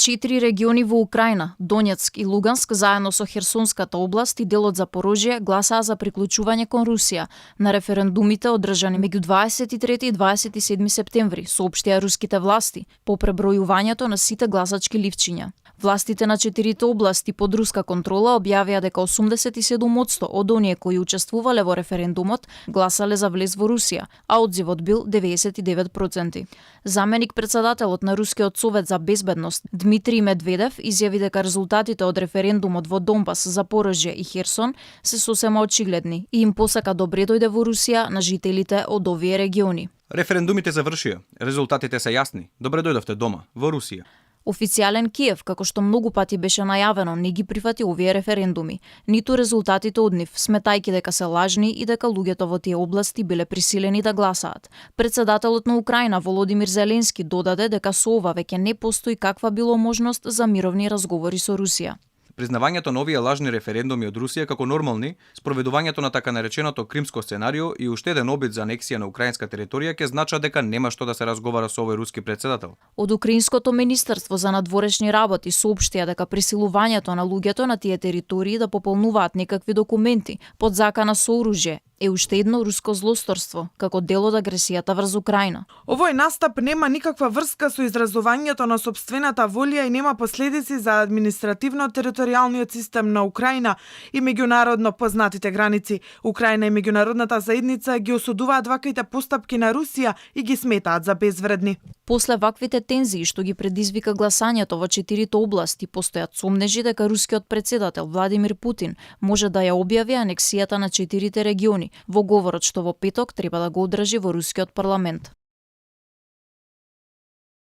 4 региони во Украина, Донецк и Луганск, заедно со Херсонската област и делот Запорожје, гласаа за приклучување кон Русија на референдумите одржани меѓу 23 и 27 септември, соопштија руските власти, по пребројувањето на сите гласачки ливчиња. Властите на 4 области под руска контрола објавија дека 87% од оние кои учествувале во референдумот гласале за влез во Русија, а одзивот бил 99%. Заменик председателот на Рускиот совет за безбедност Дмитрий Медведев изјави дека резултатите од референдумот во Донбас, Запорожје и Херсон се сосема очигледни и им посака добре дојде во Русија на жителите од овие региони. Референдумите завршија, резултатите се јасни. Добре дојдовте дома, во Русија. Официјален Киев, како што многу пати беше најавено, не ги прифати овие референдуми, ниту резултатите од нив, сметајќи дека се лажни и дека луѓето во тие области биле присилени да гласаат. Председателот на Украина Володимир Зеленски додаде дека со ова веќе не постои каква било можност за мировни разговори со Русија. Признавањето на овие лажни референдуми од Русија како нормални, спроведувањето на така нареченото кримско сценарио и уште еден обид за анексија на украинска територија ќе значат дека нема што да се разговара со овој руски председател. Од Украинското министерство за надворешни работи соопштија дека присилувањето на луѓето на тие територии да пополнуваат некакви документи под закана со оружје е уште едно руско злосторство, како дел од агресијата врз Украина. Овој настап нема никаква врска со изразувањето на сопствената волја и нема последици за административно-територијалниот систем на Украина и меѓународно познатите граници. Украина и меѓународната заедница ги осудуваат ваквите постапки на Русија и ги сметаат за безвредни. После ваквите тензии што ги предизвика гласањето во 4 области, постојат сомнежи дека рускиот председател Владимир Путин може да ја објави анексијата на 4 региони во говорот што во петок треба да го одржи во рускиот парламент.